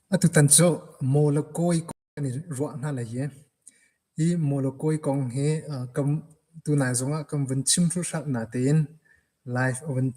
Atutan cu maw le kawi kan i ruah hna lai i hi maw le kawi kong hi tunai zongah kan vun chim hruhhralh natein live a vun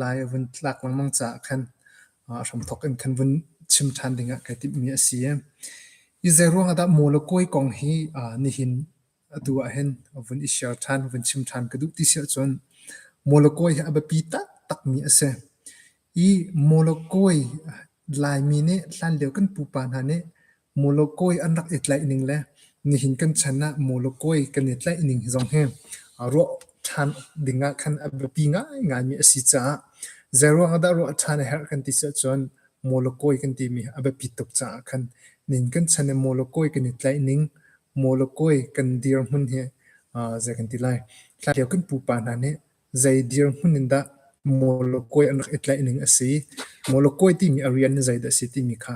lai a vun tlak lengmang caah khan a hramthawk in khan vun chim ṭhan dingah kai timhmi a si. Hi zeiruang ah dah maw le kawi kong hi nihin atu ahhin vun i share ṭhan, vun chim ṭhan ka duh ti si ahcun maw le kawi hi a biapi taktakmi a si. Hi maw le kawi Laimi nih hlanlio kan pupa hna nih mawlawkawi an rak i tlaih ning le nihin kan chan ah mawlawkawi kan i tlaih ning zong hi ruah ṭhan ding ah khan a biapi ngaingaimi a si caah zeiruang ah dah ruah ṭhan a herh kan ti si ahcun mawlawkawi kan timi a biapit tuk caah khan nihin kan chan i mawlawkawi kan i tlaih ning, mawlawkawi kan dirhmun hi zei kan ti lai, hlanlio kan pupa hna nih Zei dirhmun in dah mawlawkawi an rak i tlaih ning a si? Mawlawkawi timi a rian zeidah a si timi kha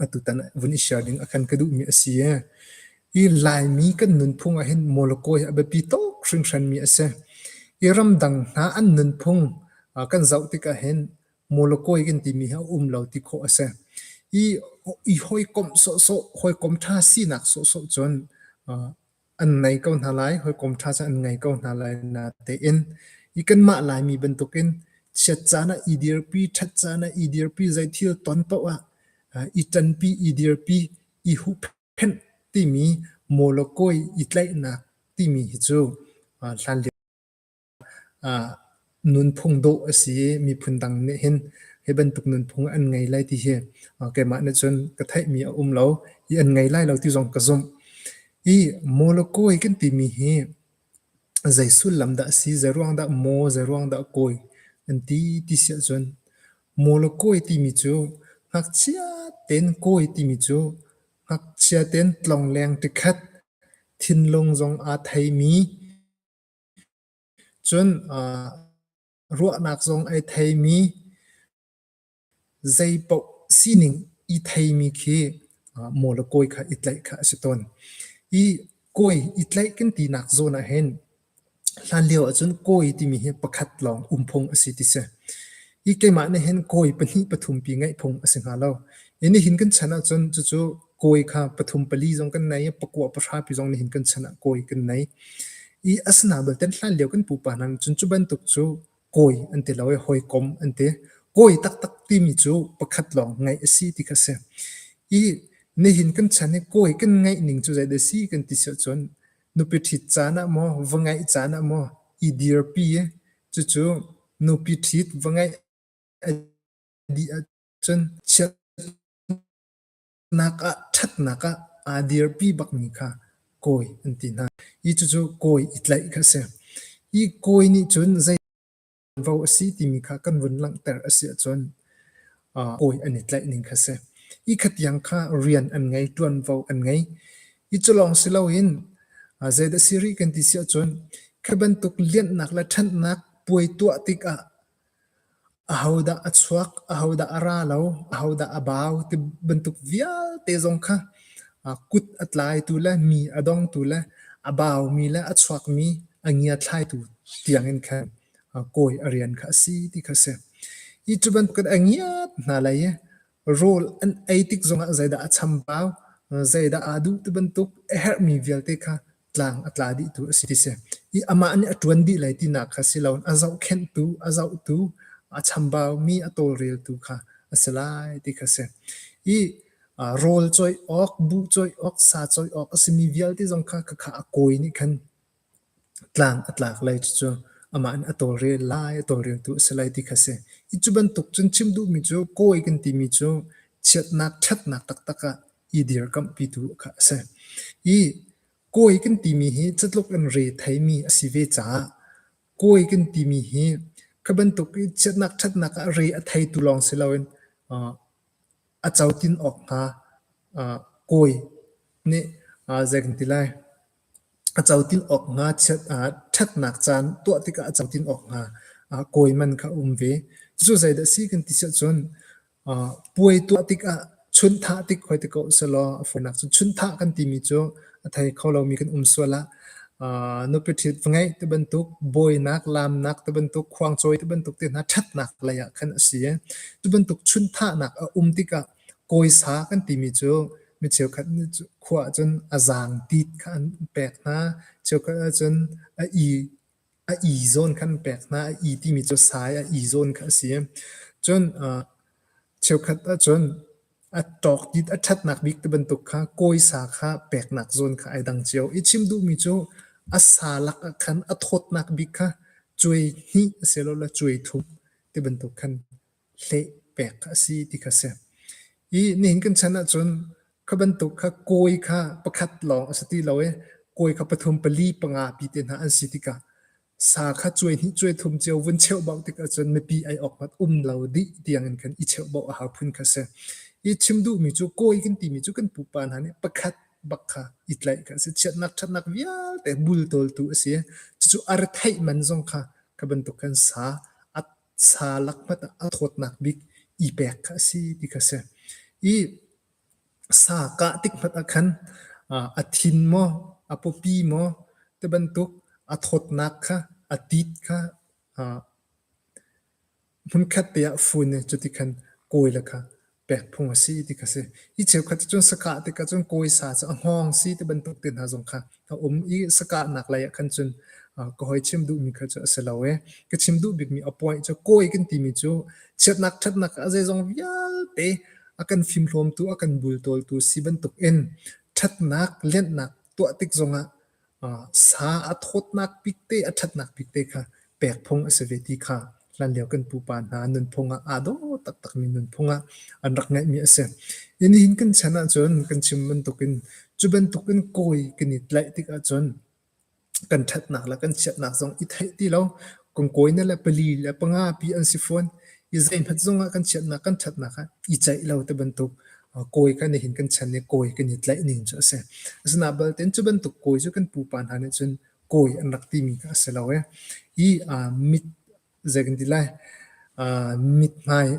atutan ah vun i share ding a kan ka duhmi a si. Hi Laimi kan nunphung ah hin mawlawkawi hi a biapi tuk hringhranmi a si. Hi ramdang hna an nunphung kan zoh tikah hin mawlawkawi kan timi hi a um lo ti khawh a si. Hi i hawikomh sawhsawh, hawikom ṭha sinak sawhsawh cun An ngei ko hna lai, hawikom ṭha cu an ngei ko hna lai natein hi kanmah Laimi bantukin chiat caan ah i dirpi, ṭhat caan ah i dirpi, zeithil ton paoh ah i ṭanpi, i dirpi, i huhphenh timi maw le kawi i tlaihnak timi hi cu hlanlio Nunphung dawh a si i miphun dang nih hin hi bantuk nunphung an ngei lai ti hi keimah nih cun ka theihmi a um lo i an ngei lai lo ti zong ka zumh. Hi maw le kawi kan timi hi zei sullam dah a si, zeiruang dah maw, zeiruang dah kawi an ti ti si ahcun maw le kawi timi cu ngakchia tein kawi timi cu ngakchia tein tlongleng tikhat thinlung zong aa theimi Cun ruahnak zong ai theimi, zeipaoh sining i theimi khi maw le kawi kha i tlaih kha a si tawn. I kawi i tlaih kan tinak zawn ahhin hlanlio ahcun kawi timi hi pakhat lawng um phung a si ti si. Hi keimah nih hin kawi pahnih pathum pi ngeih phung a si hnga lo. Hi nihin kan chan ahcun cucu kawi kha pathum pali zong kan nei i pakua pahra pi zong nihin kan chan ah kawi kan nei. I asina balte hlanlio kan pupa hna nih cun cu bantuk cu kawi an ti lo i hawikom an ti. Kawi taktak timi cu pakhat lawng ngeih a si ti kha a si. I nihin kan chan i kawi kan ngeih ning cu zeidah a si kan ti si ahcun nupi ṭhit caan ah maw, va ngeih caan ah maw i dirpi i cucu nupi ṭhit va ngeih a dih ahcun chiatnak ah ṭhatnak ah aa dirpi bakmi kha kawi an ti hna. Hi cucu kawi i tlaih kha a si. Hi kawi nih cun zei vo a si timi kha kan vun langhter a si ahcun kawi an i tlaih ning kha a si. Hi khatiang kha rian an ngei, ṭuanvo an ngei. Hi cu lawng si loin zeidah si rih kan ti si ahcun khi bantuk lianhnak le ṭhannak puai tuah tikah Ahodah a chuak, ahodah a ra lo, ahodah a bau ti bantuk vialte zong kha kut a tlaitu le mi a dongtu le a baumi le a chuakmi a ngiathlaitu tiangin khan kawi a rian kha a si ti kha a si. Hi cu bantukin a ngiat hna lai i rawl an ei tik zongah zeidah a chambau, zeidah aa duh ti bantuk a herhmi vialte kha tlang a tla dihtu a si ti si. I amah nih a ṭuan dih lai tinak kha si loin a zohkhenhtu, a zohtu, a chambaumi, a tawlreltu kha a si lai ti kha si. I rawl cawih awk, buh cawih awk, sa cawih awk a simi vialte zong kha khakha a kawi nih khan tlang a tlak lai cucu amah nih a tawlrel lai, a tawlreltu a si lai ti kha si. Hi cu bantuk cun chim duhmi cu kawi kan timi cu chiatnak, ṭhatnak taktak ah i dirkamhpitu kha a si. Hi kawi kan timi hi catluk in re theimi a si ve caah kawi kan timi hi kha bantuk i chiatnak ṭhatnak ah re a theitu lawng si loin a cotin awk hnga kawi nih zei kan ti lai a cotin awk hnga ṭhatnak caan tuah tikah a cotin awk hnga kawi man kha a um ve. Cucu zeidah a si kan ti si ahcun Puai tuah tikah chunhthah tik hoi ti ko sehlaw a fawinak cun chunhthah kan timi cu a thei kho lomi kan um sual ah nupi ṭhit va ngeih ti bantuk, bawinak, laamnak ti bantuk, khuangcawi ti bantuk te hna ṭhatnak lei ah khan a si i cu bantuk chunhthahnak a um tikah Kawi sa kan timi cu mi cheukhat nih khua ahcun a zaang tit kha an pek hna. Cheukhat ahcun a i a i zawn kha an pek hna. A i timi cu sa i a i zawn kha a si. Cun cheukhat ahcun a ṭawk tit a ṭhatnak bik ti bantuk kha kawi sa kha peknak zawn kha ai dang cio. I chim duhmi cu a sa lak ah khan a thawtnak bik kha cuai hnih asilole cuai thum ti bantuk khan hleh pek a si ti kha si. I nihin kan chan ahcun kha bantuk kha kawi kha pakhat lawng a si ti lo i kawi kha pathum pali panga pi te hna an si tikah sa kha cuai hnih cuai thum cio vun cheuhbauh tik ahcun mipi ei awk hmanh um lo dih tiang in khan i cheuhbauh a hau phun kha si. I chim duhmi cu kawi kan timi cu kan pupa hna nih pakhat bak kha i tlaih kha a si. Chiatnak ṭhatnak vialte bultawltu a si. Cucu a retheih man zong kha kha bantuk khan sa a sa lak hmanh ah a thawtnak bik i pek kha a si ti kha a si. I sa kah tik hmanh ah khan a thin maw, a pawpi maw tibantuk a thawtnak kha, a tit kha hmunkhat te ah fun i cuti khan kawi le kha pek phung a si ti kha si. Hi cheukhat cu cun sakah tikah cun kawi sa cu a hngawng si ti bantuk te hna zong kha a um i sakahnak lei ah khan cun ka hoi chim duhmi kha cu a si lo ee. Ka chim duh bikmi a point cu kawi kan timi cu chiatnak ṭhatnak a zeizong vialte a kan fimhlawmtu a kan bultawltu si bantuk in ṭhatnak lianhnak tuah tik zongah Sa a thawtnak bik te, a ṭhatnak bik te kha pek phung a si ve ti kha hlanlio kan pupa hna nunphung ah aa dawh taktakmi nunphung ah an rak ngeihmi a si. Nihin kan chan ahcun kan chim bantukin cu bantukin kawi kan i tlaih tik ahcun kan ṭhatnak le kan chiatnak zong i theih ti lo. Kan kawi na le pali le panga pi an si fawn. I zeihmanh zongah kan chiatnak kan ṭhatnak ah i ceih lo ti bantuk kawi kha nihin kan chan i kawi kan i tlaih ning cu a si. Asinain balte cu bantuk kawi cu kan pupa hna nih cun kawi an rak timi kha a si lo ee. Hi mit zei kan ti lai mithmai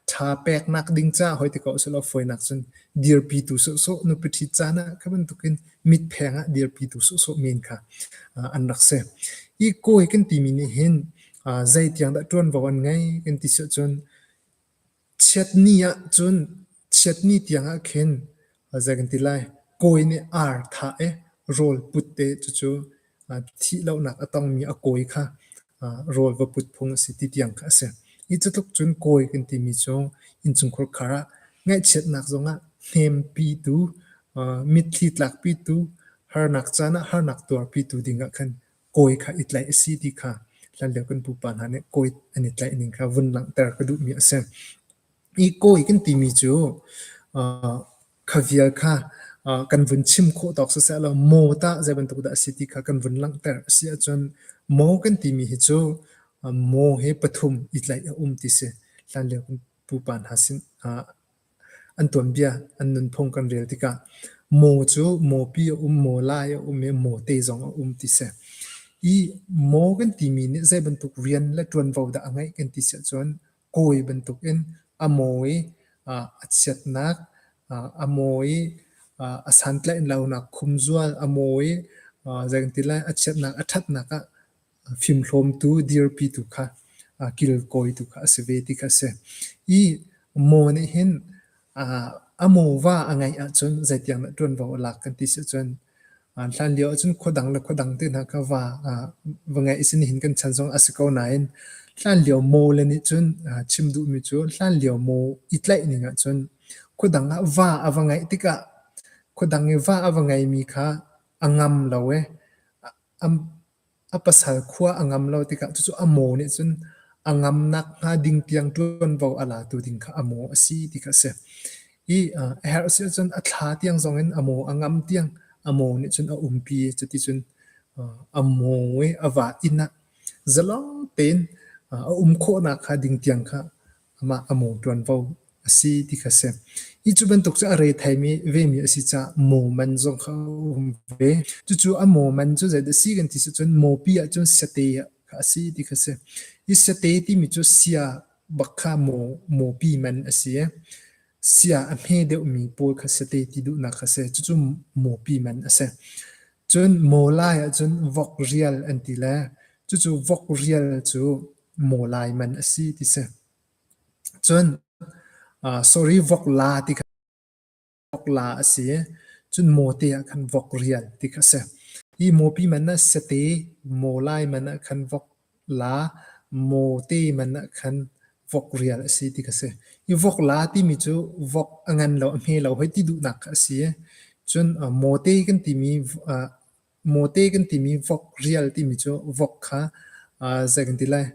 ṭha peknak ding caah hoi ti ko usih law fawinak cun dirpitu sawhsawh nupi ṭhit caan ah kha bantukin mitpheng ah dirpitu sawhsawh men kha an rak si. Hi kawi kan timi nih hin zeitiang dah ṭuanvo an ngei kan ti si ahcun Chiatni ahcun chiatni tiang ah khin zei kan ti lai kawi nih ar thah i rawl put te cucu thih lonak a tongmi a kawi kha rawl va put phung a si ti tiang kha a si. Hi cutluk cun kawi kan timi cu innchungkhar khar ah ngaihchiatnak zongah hnempitu, mitthli tlakpitu, harnak caan ah harnak tuarpitu ding ah khan kawi kha i tlaih a si ti kha hlanlio kan pupa hna nih kawi an i tlaih ning kha vun langhter ka duhmi a si. Hi kawi kan timi cu kha vial kha kan vun chim khawh tawk siseh law maw tah zei bantuk dah a si ti kha kan vun langhter a si ahcun maw kan timi hi cu maw hi pathum i tlaih a um ti si. Hlanlio kan pupa hna sin An tuanbia, an nunphung kan rel tikah maw cu mawpi a um, maw lai a um i mawte zong a um ti si. I maw kan timi nih zei bantuk rian le ṭuanvo dah a ngeih kan ti si ahcun kawi bantukin a maw i a chiatnak, a maw i a santlaih lonak khumzual, a maw i zei kan ti lai a chiatnak a ṭhatnak ah fimhlawmtu, dirpitu kha kilkawitu kha a si ve ti kha a si. I maw nih hin a mawva a ngeih ahcun zeitiang dah ṭuanvo a lak kan ti si ahcun hlanlio ahcun khuadang le khuadang te hna kha va va ngeih a si nihin kan chan zong a si ko nain hlanlio maw le nih cun chim duhmi cu hlanlio maw i tlaih ning ahcun khuadang ah va a va ngeih tikah khuadang i va a va ngeimi kha a ngam lo i A pasal khua a ngam lo tikah cucu a maw nih cun a ngamnak hnga ding tiang ṭuanvo a latu ding kha a maw a si ti kha a si. I a herh si ahcun a thla tiang zongin a maw a ngam tiang a maw nih cun a umpi i cuticun a maw i a va inn ah zalong tein a um khawhnak hnga ding tiang kha amah a maw ṭuanvo a si ti kha a si. Hi cu bantuk cu a re thaimi vemi a si caah maw man zong kha a um ve. Cucu a maw man cu zeidah a si kan ti si cun mawpi ahcun siate kha a si ti kha a si. Hi siate timi cu sia bak kha maw mawpi man a si i sia a hme deuhmi pawl kha siate ti duhnak kha a si. Cucu mawpi man a si. Cun maw lai ahcun vok rial an ti le cucu vok rial cu maw lai man a si ti si. Cun sorry vok la ti kha. Vok la a si i cun mawte ah khan vok rial ti kha a si. Hi mawpi man ah sate, mawlai man ah khan vok la, mawte man ah khan vok rial a si ti kha a si. Hi vok la timi cu vok a ngan lo, a hme lo hei ti duhnak kha a si i cun mawte kan timi mawte kan timi vok rial timi cu vok kha zei kan ti lai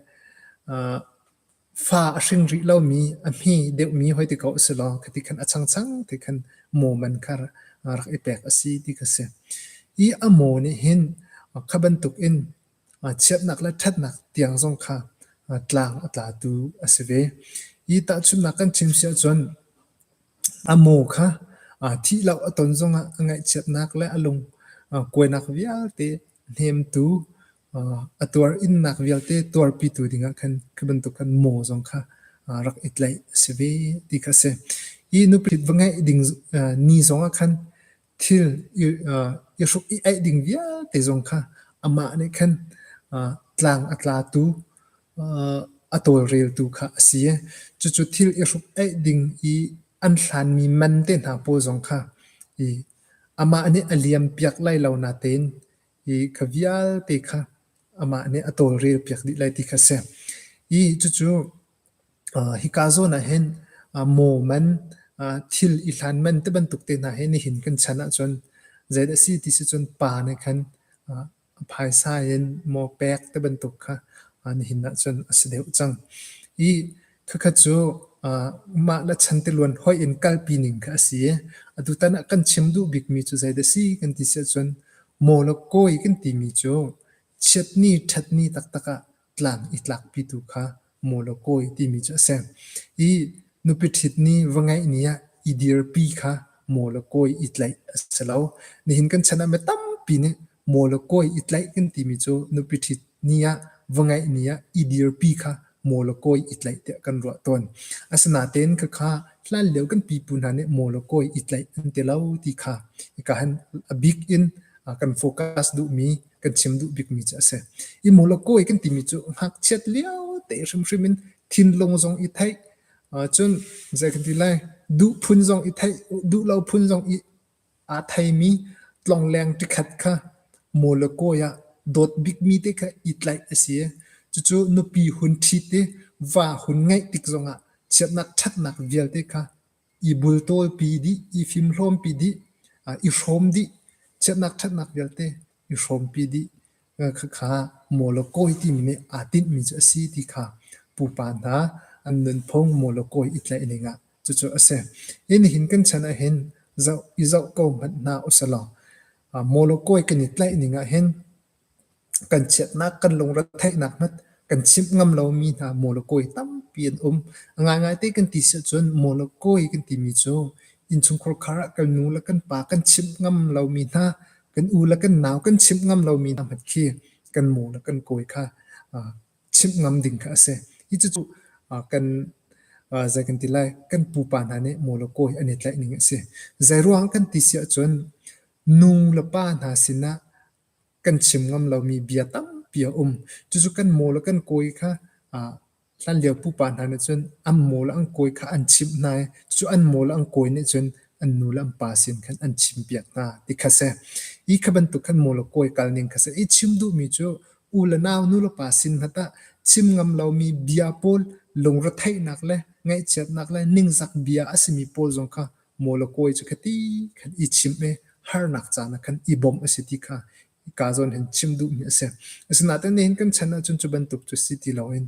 Fa a hring rih lomi, a hme deuhmi hoi ti ko a si law khati khan a changchang te khan maw man kha rak i pek a si ti kha si. Hi a maw nih hin kha bantukin chiatnak le ṭhatnak tiang zong kha tlang a tlatu a si ve. Hi tahchunhnak kan chim si ahcun a maw kha thihloh a ton zongah a ngaihchiatnak le a lung kuainak vialte hnemtu A tuar innak vialte tuarpitu dingah khan khi bantuk khan maw zong kha rak i tlaih a si ve ti kha a si. Hi nupi va ngeih ding ni zongah khan thil i hruk i aih ding vialte zong kha amah nih khan tlang a tlatu, a tawlreltu kha a si. Cucu thil i hruk aih ding i an hlanmi man te hna pawl zong kha i amah nih a liampiak lai lo natein Hi kha vialte kha amah nih a tawlrelpiak dih lai ti kha a si. Hi cucu hika zawn ah hin maw man, thil i hlan man ti bantuk te hna hi nihin kan chan ahcun zeidah a si ti si cun pa nih khan phaisa in maw pek ti bantuk kha nihin ahcun a si deuh cang. Hi khakha cu mah le chantiluan hoih in kalpi ning kha a si i atutan ah kan chim duh bikmi cu zeidah a si kan ti si ahcun Maw le kawi kan timi cu chiatni ṭhatni taktak ah tlang i tlakpitu kha maw le kawi timi cu a si. I nupi ṭhit ni, va ngeih ni ah i dirpi kha maw le kawi i tlaih a si lo. Nihin kan chan ah mi tampi nih maw le kawi i tlaih kan timi cu nupi ṭhit ni ah, va ngeih ni ah i dirpi kha maw le kawi i tlaih tiah kan ruah tawn. Asinain khakha hlanlio kan pipu hna nih maw le kawi i tlaih an ti lo ti kha hika hin a bik in kan focus duhmi, kan chim duh bikmi cu a si. I maw le kawi kan timi cu ngakchiat lio te hrimhrim in thinlung zong i theih, cun zei kan ti lai, duh phun zong i theih, duh lo phun zong i Aa theimi tlongleng ṭikhat kha maw le kawi ah dawt bikmi te kha i tlaih a si. Cucu nupi hun ṭhit i va hun ngeih tik zongah chiatnak ṭhatnak vialte kha i bultawlpi dih, i fimhlawmpi dih, i hrawm dih, chiatnak ṭhatnak vialte i hrawmpi dih. Khakha maw le kawi timi nih aa tinhmi cu a si ti kha pupa hna an nunphung maw le kawi i tlaih ning ah Cucu a si. Hi nihin kan chan ahhin zoh i zoh ko hmanh hna usilaw mawlawkawi kan i tlaih ning ahhin kan chiatnak kan lungretheihnak hmanh kan chimh ngam lomi hna mawlawkawi tampi an um. A ngaingai te kan ti si ahcun mawlawkawi kan timi cu innchungkhar khar ah kan nu le kan pa kan chimh ngam lomi hna, kan u le kan nau kan chimh ngam lomi hna hmanh khi kan maw le kan kawi kha chimh ngam ding kha a si. Hi cucu kan zei kan ti lai kan pupa hna nih maw le kawi an i tlaih ning a si. Zeiruang kan ti si ahcun nu le pa hna sinah kan chim ngam lomi bia tampi a um. Cucu kan maw le kan kawi kha hlanlio pupa hna nih cun an maw le an kawi kha an chimh hna i cucu an maw le an kawi nih cun an nu le an pa sin khan an chimpiak hna ti kha si. Hi kha bantuk khan maw le kawi kal ning kha si. I chim duhmi cu U le nau nulepa sin hmanh ah chim ngam lomi bia pawl, lungretheihnak le ngaihchiatnak le ningzak bia a simi pawl zong kha maw le kawi cu khati khan i chimh i harnak caan ah khan i bawmh a si ti kha hika zawn hin chim duhmi a si. Asinain nihin kan chan ahcun cu bantuk cu si ti loin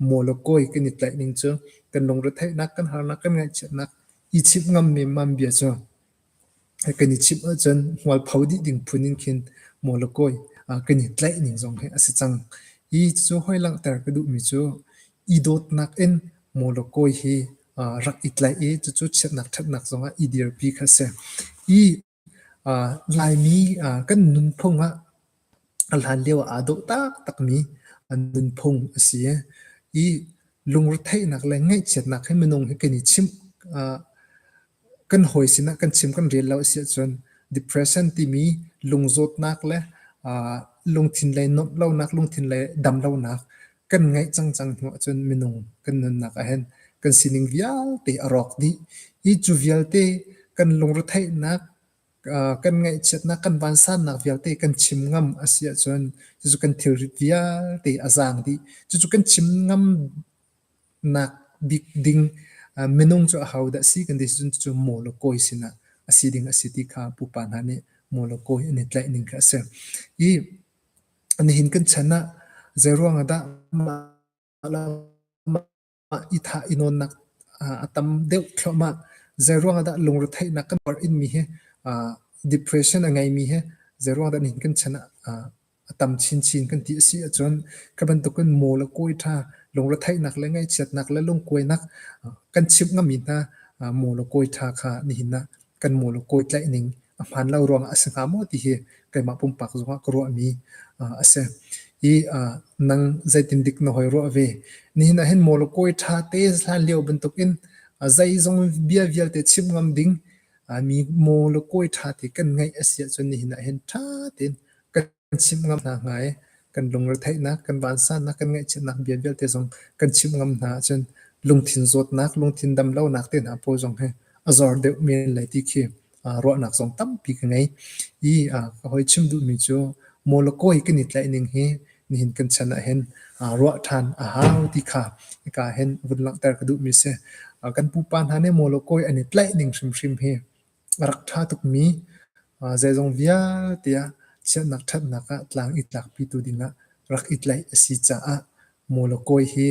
maw le kawi kan i tlaih ning cu kan lungretheihnak, kan harnak, kan ngaihchiatnak i chimh ngam nemmam bia cu Kan i chimh ahcun hmualpho dih ding phun in khin maw le kawi kan i tlaih ning zong hi a si cang. Hi cucu hoi langhter ka duhmi cu i dawtnak in maw le kawi hi rak i tlaih i cucu chiatnak ṭhatnak zongah i dirpi kha a si. Hi Laimi kan nunphung ah A hlanlio ah aa dawh taktakmi nunphung a si i lungretheihnak le ngaihchiatnak hi minung hi kan i chimh. Kan hawi sinah kan chim kan rel lo a si ahcun depression timi lungzawtnak le lungthin lei nuamh lonak, lungthin lei dam lonak kan ngeih cangcang hnu ahcun minung kan nunnak ahhin kan sining vialte a rawk dih. Hi cu vialte Kan lungretheihnak, kan ngaihchiatnak, kan vansannak vialte kan chim ngam a si ahcun cucu kan thilrit vialte a zaang dih. Cucu kan chim ngam nak bik ding minung cu ahodah si kan ti cun cucu maw le kawi sinah a si ding a si ti kha pupa hna nih maw le kawi an i tlaih ning kha a si. I nihin kan chan ah zeiruang ah dah mah le mah i thah i nawnnak a tam deuh thluahmah? Zeiruang ah dah lungretheihnak kan tuar inmi hi depression a ngeimi hi zeiruang dah nihin kan chan ah a tam chinchin kan ti a si ahcun kha bantukin maw le kawi ṭha lungretheihnak le ngaihchiatnak le lungkuainak kan chimh ngami hna maw le kawi ṭha kha nihin ah kan maw le kawi tlaih ning a hmaan lo ruangah a si hnga maw ti hi keimah pumpak zongah ka ruahmi a si. I nang zeitindik na hoi ruah ve? Nihin ah hin maw le kawi ṭha te hlan lio bantukin zeizong bia vialte chimh ngam ding mi maw le kawi ṭha te kan ngeih a si ahcun nihin ah hin ṭha tein kan chimh ngam hna hnga i kan lungretheihnak, kan vansannak, kan ngaihchiatnak bia vialte zong kan chimh ngam hna ahcun lungthin zawtnak, lungthin damlonak te hna pawl zong hi a zor deuh men lai ti khi ruahnak zong tampi ka ngei. I ka hoi chim duhmi cu maw le kawi kan i tlaih ning hi nihin kan chan ah hin ruah ṭhan a hau ti kha hika hin vun langhter ka duhmi si. Kan pupa hna nih maw le kawi an i tlaih ning hrimhrim hi a rak ṭha tukmi zeizong vialte ah chiatnak ṭhatnak ah tlang i tlakpitu dingah rak i tlaih a si caah maw le kawi hi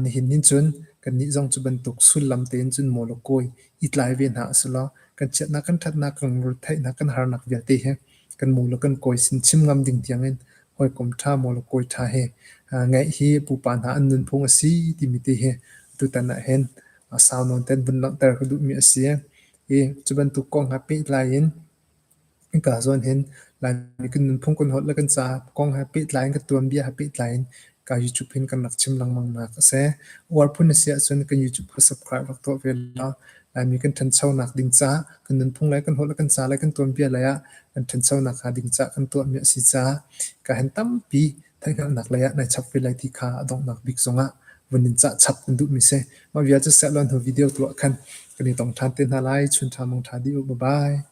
nihin hin cun kannih zong cu bantuk sullam tein cun maw le kawi i tlai ve hna usih kan chiatnak kan ṭhatnak kan retheihnak kan harnak vialte hi kan maw le kan kawi sin chim ngam ding tiangin hawikom ṭha maw le kawi ṭha he ngeih hi pupa hna an nunphung a si timi te hi tutan ah hin sau nawn ten vun langhter ka duhmi a si. Hi cu bantuk kong he pehtlai in hika zawn hin Laimi kan nunphung kan holh le kan ca kong he pehtlai in kan tuanbia he pehtlai in ka YouTube hin kan rak chim lengmang nak a si. Uar phun a si ahcun kan YouTube kha subscribe rak tuah ve law Laimi kan ṭhanchonak ding caah kan nunphung le kan holh le kan ca le kan tuanbia lei ah kan ṭhanchonak hnga ding caah kan tuahmi a si caah ka hen tampi theihhngalhnak lei ah nai chap ve lai ti kha a donghnak bik zongah vun in cah chap kan duhmi si. Mah vial cu sehlaw hnu video tu ah khan kan i tong ṭhan te hna lai. Chun ṭha mang ṭha dih u. Bye bye.